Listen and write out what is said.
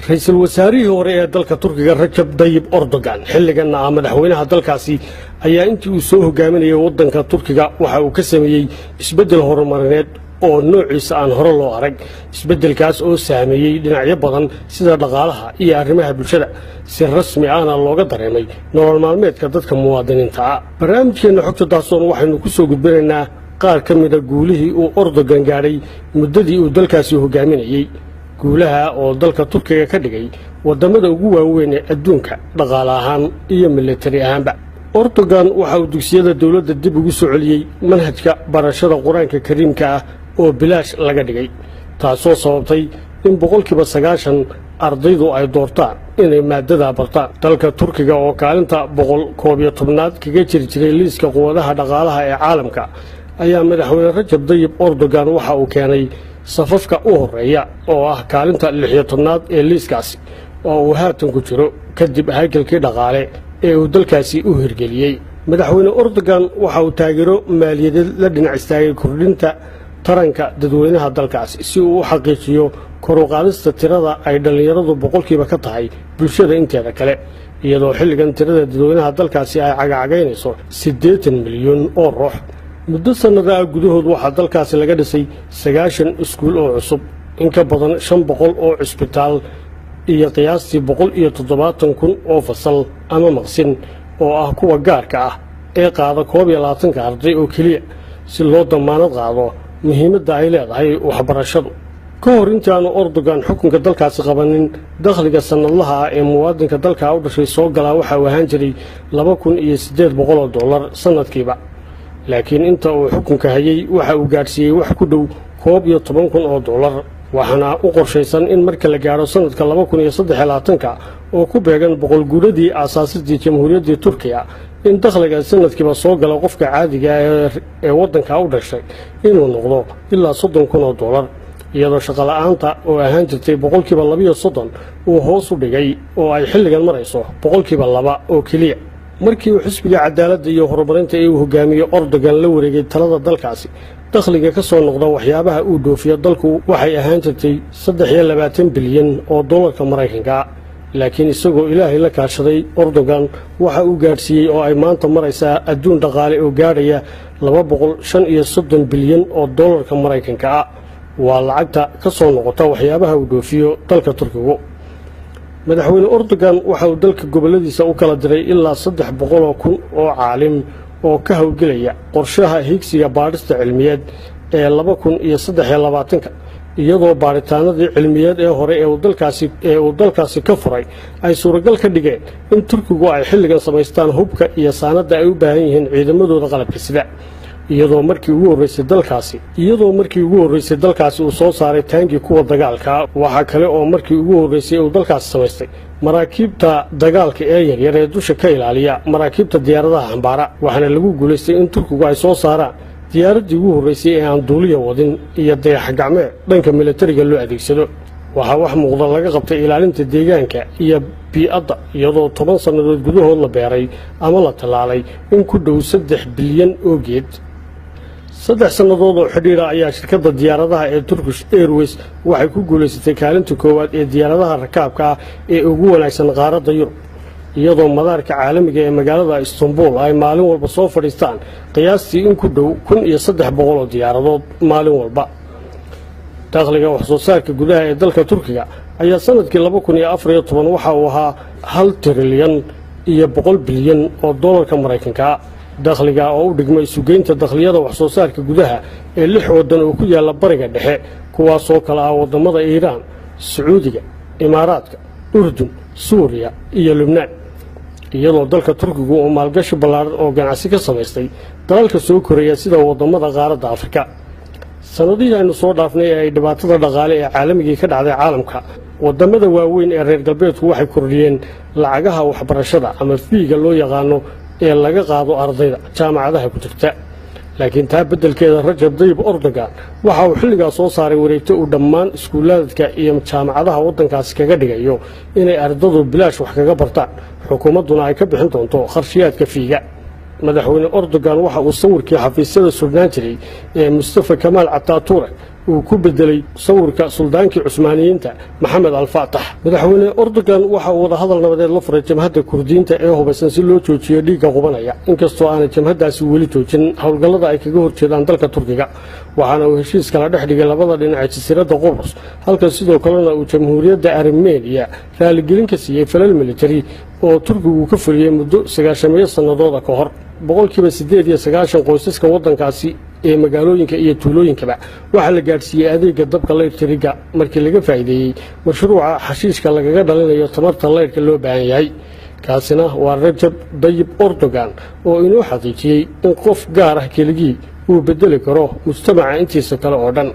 Ra-iisul wasaarihii hore ee dalka Turkiga, Rajab Dayib Erdogan, xilliganna ah madaxweynaha dalkaasi, ayaa intii uu soo hogaaminayay waddanka Turkiga waxa uu ka sameeyey isbeddel horumarineed oo noociisa aan hore loo arag, isbeddelkaas oo saameeyey dhinacyo badan sida dhaqaalaha iyo arrimaha bulshada, si rasmi ahna looga dareemay nolol maalmeedka dadka muwaadiniinta ah. Barnaamijkeenna Xogta Daahsoon waxaynu ku soo gudbinaynaa qaar ka mida guulihii uu Erdogan gaadhay muddadii uu dalkaasi hogaaminayey, guulaha oo dalka Turkiga ka dhigay waddamada ugu waaweyn ee adduunka dhaqaale ahaan iyo militari ahaanba. Erdogan waxa uu dugsiyada dowladda dib ugu soo celiyey manhajka barashada Qur-aanka Kariimka ah oo bilaash laga dhigay, taasoo sababtay in 90% ardaydu ay doortaan inay maaddadaa bartaan. Dalka Turkiga oo kaalinta 111aad kaga jiri jiray liiska quwadaha dhaqaalaha ee caalamka ayaa madaxweyne Rajab Dayib Erdogan waxa uu keenay safafka u horreeya, oo ah kaalinta 16aad ee liiskaasi oo uu haatan ku jiro, kadib haykalkii dhaqaale ee uu dalkaasi u hirgeliyey. Madaxweyne Erdogan waxa uu taageero maaliyadeed la dhinac istaagay kordhinta taranka dadweynaha dalkaasi, si uu u xaqiijiyo kor u qaadista tirada ay dhallinyaradu boqolkiiba ka tahay bulshada inteeda kale, iyadoo xilligan tirada dadweynaha dalkaasi ay cagacagaynayso 80 milyan oo ruux. Muddo sannada ah gudahood waxaa dalkaasi laga dhisay 90 iskuul oo cusub, in ka badan 500 oo cisbitaal iyo qiyaastii 170,000 oo fasal ama maqsin oo ah kuwa gaarka ah ee qaada 21-ka arday oo keliya, si loo damaanad qaado muhiimadda ay leedahay waxbarashadu. Ka hor intaanu Erdogan xukunka dalkaasi qabanin, dakhliga sannadlaha ah ee muwaadinka dalkaa u dhashay soo galaa waxa uu ahaan jiray $2,800 sannadkiiba, laakiin inta uu xukunka hayey waxa uu gaadhsiiyey wax ku dhow $11,000. Waxaana u qorshaysan in marka la gaadho sannadka 2023-ka, oo ku beegan 100 guuradii aasaasidii Jamhuuriyaddii Turkiya, in dakhliga sanadkiiba soo gala qofka caadiga ee waddanka u dhashay inuu noqdo ilaa $30,000, iyadoo shaqola'aanta oo ahaan jirtay 32% uu hoos u dhigay oo ay xilligan marayso 2% oo keliya. Markii uu Xisbiga Cadaaladda iyo Horumarinta ee uu hogaamiye Erdogan la wareegay talada dalkaasi, dakhliga ka soo noqda waxyaabaha uu dhoofiyo dalku waxay ahaan jirtay 23 bilyan oo dollarka Maraykanka, laakiin isagoo Ilaahay la kaashaday, Erdogan waxa uu gaadhsiiyey oo ay maanta maraysaa adduun dhaqaale oo gaadhaya 235 bilyan oo dollarka Maraykanka ah. Waa lacagta ka soo noqota waxyaabaha uu dhoofiyo dalka Turkigu. Madaxweyne Erdogan waxa uu dalka gobolladiisa u kala diray ilaa 300,000 oo caalim oo ka howlgelaya qorshaha higsiga baadhista cilmiyeed ee 2023-ka, iyadoo baadhitaanadii cilmiyeed ee hore ee uu dalkaasi ka furay ay suuragal ka dhigeen in Turkigu ay xilligan samaystaan hubka iyo saanadda ay u baahan yihiin ciidamadooda qalabka sida, iyadoo markii ugu horreysay dalkaasi uu soo saaray taangii kuwa dagaalka. Waxaa kale oo markii ugu horreysay uu dalkaasi samaystay maraakiibta dagaalka ee yaryar ee dusha ka ilaaliya maraakiibta diyaaradaha xambaara, waxaana lagu guulaystay in Turkigu ay soo saaraan diyaaraddii ugu horreysay ee aan duuliya wadin iyo dayax gacmeed dhanka milatariga loo adeegsado. Waxaa wax muuqda laga qabtay ilaalinta deegaanka iyo bii'adda, iyadoo 10 sannadood gudahood la beeray ama la tallaalay in ku dhow 3 bilyan oo geed. 3 sannadood oo xidhiidha ayaa shirkadda diyaaradaha ee Turkish Airways waxay ku guulaysatay kaalinta koowaad ee diyaaradaha rakaabka ah ee ugu wanaagsan qaaradda Yurub, iyadoo madaarka caalamiga ee magaalada Istanbul ay maalin walba soo fadhiistaan qiyaastii in ku dhow 1300 oo diyaaradood maalin walba. Dakhliga waxsoo saarka gudaha ee dalka Turkiga ayaa sanadkii 2014 waxa uu ahaa 1 trilyan iyo 100 bilyan oo dollarka Maraykanka, dakhliga oo u dhigmay sugeynta dakhliyada waxsoo saarka gudaha ee lix waddan oo ku yaalla Bariga Dhexe, kuwaasoo kale ah waddamada Iiraan, Sacuudiga, Imaaraadka, Urdun, Suuriya iyo Lubnaan, iyadoo dalka Turkigu uu maalgashi ballaaran oo ganacsi ka samaystay dalalka soo koraya sida waddamada qaaradda Afrika. Sannadihii aynu soo dhaafnay ee ay dhibaatada dhaqaale ee caalamigii ka dhacday caalamka, waddamada waaweyn ee reer galbeedku waxay kordhiyeen lacagaha waxbarashada ama fee-ga loo yaqaano ee laga qaado ardayda jaamacadaha ku jirta. Laakiin taa beddelkeeda, Rajab Dayib Erdogan waxa uu xilligaa soo saaray wareegto uu dhammaan iskuulaadka iyo jaamacadaha waddankaasi kaga dhigayo inay ardadu bilaash wax kaga bartaan, xukuumadduna ay ka bixin doonto kharshiyaadka fee-ga. Madaxweyne Erdogan waxa uu sawirkii xafiisyada surnaan jiray ee Mustafa Kamaal Ataaturk Uu ku bedelay sawirka suldaankii Cusmaaniyiinta Maxamed Alfaatax. Madaxweyne Erdogan waxa uu wadahadal nabadeed la furay jamhadda Kurdiyiinta ee hubaysan si loo joojiyo dhiigga qubanaya, inkastoo aanay jamhaddaasi weli joojin howlgallada ay kaga horjeedaan dalka Turkiga. Waxaana uu heshiis kala dhex dhigay labada dhinac ee jasiiradda Qubrus, halka sidoo kalena uu Jamhuuriyadda Armeniya raaligelin ka siiyey falal militari oo Turkigu ka fuliyey muddo 90-meeyo sannadooda ka hor. 98% qoysaska waddankaasi ee magaalooyinka iyo tuulooyinkaba waxaa la gaadhsiiyey adeega dabka layrtiriga markii laga faa'iideeyey mashruuca xashiishka lagaga dhalinayo tamarta layrka loo baahan yahay. Kaasina waa Rajab Dayib Erdogan oo inoo xaqiijiyey in qof gaar ah keligii uu bedeli karo mujtamaca intiisa kale oo dhan.